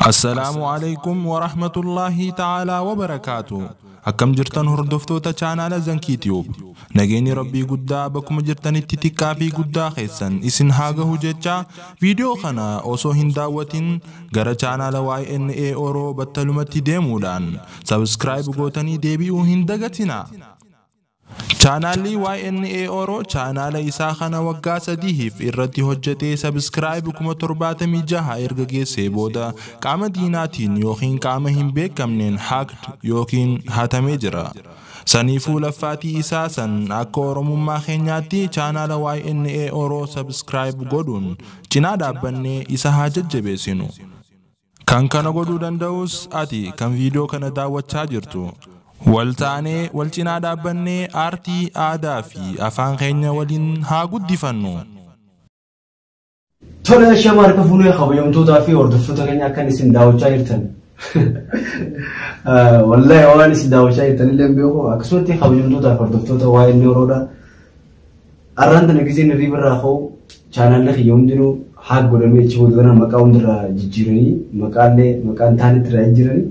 Assalaamu alaikum wa rahmatullahi ta'ala wa barakaatu. Akkam jirtan hordoftoota chaanaala Zankii Tube. Nageenyi Rabbii guddaa bakkuma jirtanitti xiqqaa fi guddaa keessan isin haa gahu jecha, viidiyoo kana osoo hin daawwatin gara chaanaala YNA Oro battalumatti deemuudhaan subscribe gootanii deebi'uu hin dagatinaa. Chaanaalli YNA Oro chaanaala isaa kana waggaa 3f irratti hojjetee subscribe 76,000 erga geessee booda qaama diinaatiin yookiin qaama hin beekamneen hacked yookiin hatamee jira. Saniifuu laffaatii isaa san akka Oromummaa keenyaatti chaanaala YNA Oro subscribe godhuun cinaa dhaabbannee isa haa jajjabeessinu. Kan kana godhuu danda'us ati kan viidiyoo kana daawwachaa jirtu. Wal taanee wal cinaa dhaabbannee aartii, aadaa fi afaan keenya waliin haa guddifannu. Tole, shama harka fuunee, kabajamtootaa fi hordoftoota keenya, akkan isin daawwachaa jirtan. Wallahi waan isin daawwachaa jirtan illee hin beeku. Akkasumatti kabajamtootaa fi hordoftoota waa'ee inni Oroodha. Arraan tana giseen hirriba irraa ka'u chaanaalli kiyya hundinuu hack godhamee, achi booda maqaa hundirraa jijjiiranii, maqaallee maqaan taanetti irraa jijjiiranii.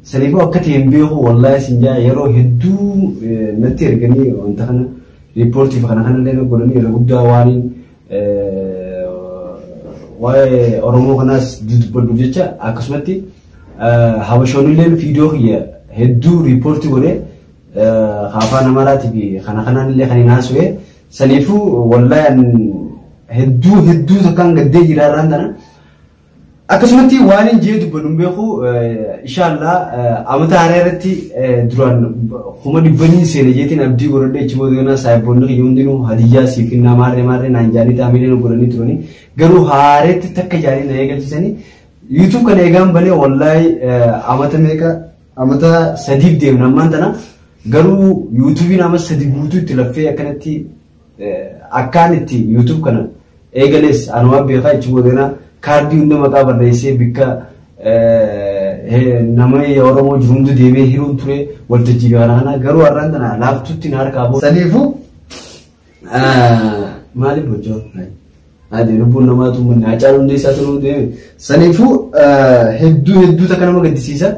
Saniifuu akka ta'e hin beeku, wallahi isin jaa, yeroo hedduu natti erganii wanta kana riippoortiif kana kanallee na godhanii, yeroo guddaa waan waa'ee Oromoo kanaas dubbadhuuf jecha, akkasumatti Habashoonnillee viidiyoo kiyya hedduu riippoortii godhee afaan Amaaraatii fi kana kanaan illee kan hin haasawee. Saniifuu wallahi hedduu hedduu takkaan gaddee jira irraan tana. Akkasumatti waan hin jee dubbadhu hin beeku. Inshaallaa amata haaraa irratti duraan 100,000 seene jeetiin abdii godhadhee, achi booda ganaa saayibboonni kiyya hundinuu hadiyyaa siif kennaa, maarree maarree naan jaanii taamilee godhanii turanii, garuu haareetti takka jaanii na eegalchisanii. YouTube kana eegaan banee wallaahi amata meeqa, amata 3f deemna ammaan tana, garuu YouTubein ama 3 guutuu itti laffee akkanatti akkaan itti YouTube kana eegalees anumaa beekaa. Achi booda ganaa kaardii hunda maqaa barreessee bikka nama Oromoo jiru hunda deemee hiruun ture waltajjii kana kana, garuu har'aan tana laaftutti na harkaa booda. Saniifuu maaliif hojjaa? Adi lubbuun namaatu manni Haacaaluu Hundeessaa turuu deeme. Saniifuu hedduu hedduu takka nama gaddisiisa.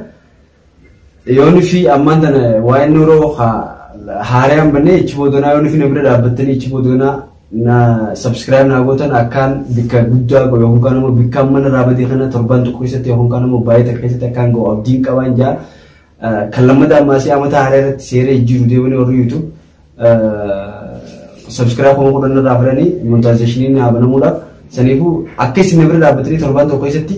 Yoonni fi ammaan tana waa'een yeroo haaraan bannee, achi boodanaa yoonni fi na bira dhaabbattanii, achi boodanaa na subscribe naa gootan, akkaan bikka guddaa ga'u yookaan immoo bikka mana irraa badee kana torbaan tokko keessatti yookaan immoo baay'ee takka keessatti akkaan ga'u abdiin qabaan jaa. Kan lammataa ammaasii amata haaraa irratti seera jijjiiru deemanii warri YouTube subscribe 10,000 irraa fidanii monetizationiin haa banamuudhaaf. Saniifuu akka isin na bira dhaabbatanii torbaan tokko keessatti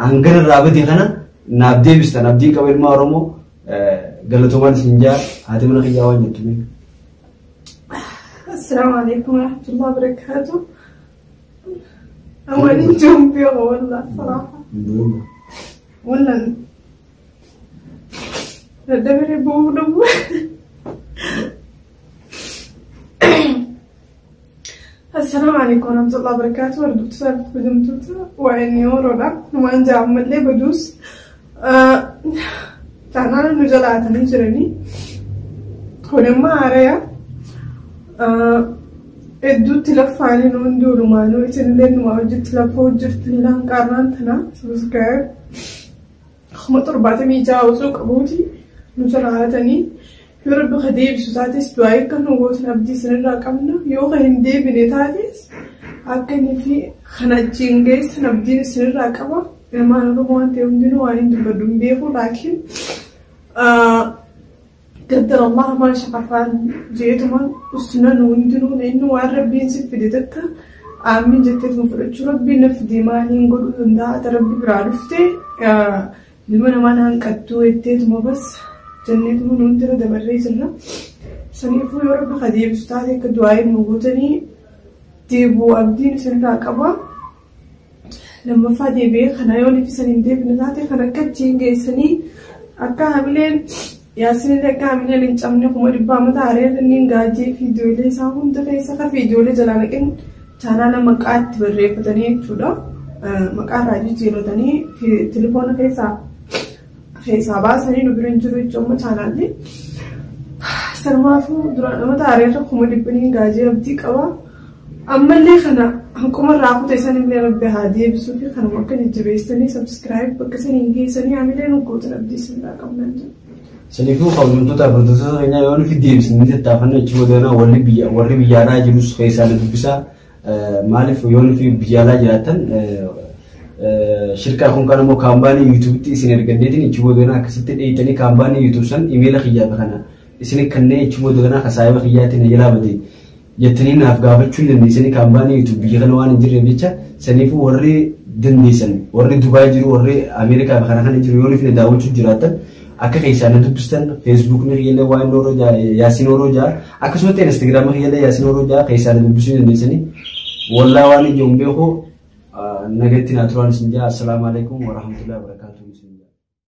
hangana irraa badee kana naaf deebistan abdiin qaba. Ilmaa Oromoo, galatoomaan isin jaa. Haati mana kiyyaa waan jettu mee. السلام عليكم ورحمة الله وبركاته. أول نجوم بيغ والله صراحة ولا دبري بونو. السلام عليكم ورحمة الله وبركاته. وردوتا بدمتوتا وإني ورولا وأن جعمل لي بدوس chaanaala nu jalaatanii jiranii kun immoo haaraya hedduutti laffaanii nu hundi olumaanuu isinillee numaa hojjetti lafa hojjetu illaan qaarraan tana subscribe 76,000 osoo qabuuti nu jalaatanii. Yoo Rabbi ka deebisu taates du'aa akka nu gootan abdii isinirraa qabna. Yoo ka hin deebine taates akka inni fi kan achiin geessan abdiin isinirraa qaba. Ilmaan Oromoo waan ta'e hundinuu waan hin dubbadhu hin beeku, laakiin قدر الله ما شاء فعل jeetuma usna nu hundinuu inni waan Rabbiin si fide takka aamin jetteetuma fudhachuu. Rabbiin na fide maaliin godhuu danda'a? Ta Rabbi biraa dhufte ilma namaa naan qattuu jetteetuma bas jenneetuma nu hundira dabarree jirra. Saniifuu yoo Rabbi ka deebisu taate akka du'aa nu gootanii deebi'uu abdiin isinirraa qaba. Lammaffaa deebi'ee kana yoo isan hin deebine taate kan akka achiin geessanii akka hamileen Yaasinillee akka hamileen hin cabne 100,000 amata haaree inni gaajee viidiyoolee isaa hunda keessa ka viidiyoolee jalaa naqin chaanaala maqaa itti barreeffatanii jechuudha. Maqaa irraa jijjiirratanii telefoona keessaa baasanii nu bira hin jiru jechuudha chaanaalli. Sanumaafuu duraan amata haareerra 100,000 gaajee abdii qaba. Ammallee kana hanquma irraa kute sanillee Rabbi haa deebisuu fi kanuma akka jajjabeessanii subscribe bakka saniin geessanii hamilee nu gootan abdii isinirraa qabnan jedha. Saniifuu kabajamtoota hordoftoota keenyaa yoo nufi deebisnee tattaafanna achi booda warri biyya warri biyya alaa jirus keessaa nu dubbisaa. Maaliif yoo nufi biyya alaa jiraatan shirkaa kun kan immoo kaampaanii yuutuubitti isin erganneetiin achi booda akkasitti dheeyitanii kaampaanii yuutuub san imeela kiyyaa kana isin kanneen achi booda kan saayiba kiyyaatiin na jalaa bade jettanii naaf gaafachuu hin dandeessanii kaampaanii yuutuub biyya kana waan hin jirreef jecha. Saniifuu warri dandeessan, warri Dubaay jiru, warri Ameerikaa fi kana kana jiru yoo nufi daawwachuu jiraatan akka keessaa na dubbistan. Feesbuukni kiyyallee waan Nooroo jaa, Yaasiin Ooroo jaa, akkasumatti Instagiraamii kiyyallee Yaasiin Ooroo jaa, keessaa na dubbisuu hin dandeessanii. Wallaa waan ijoo hin beeku, nagatti naa turaan isin jaa. Assalaamu alaikum warahmatullahi wabarakatuh.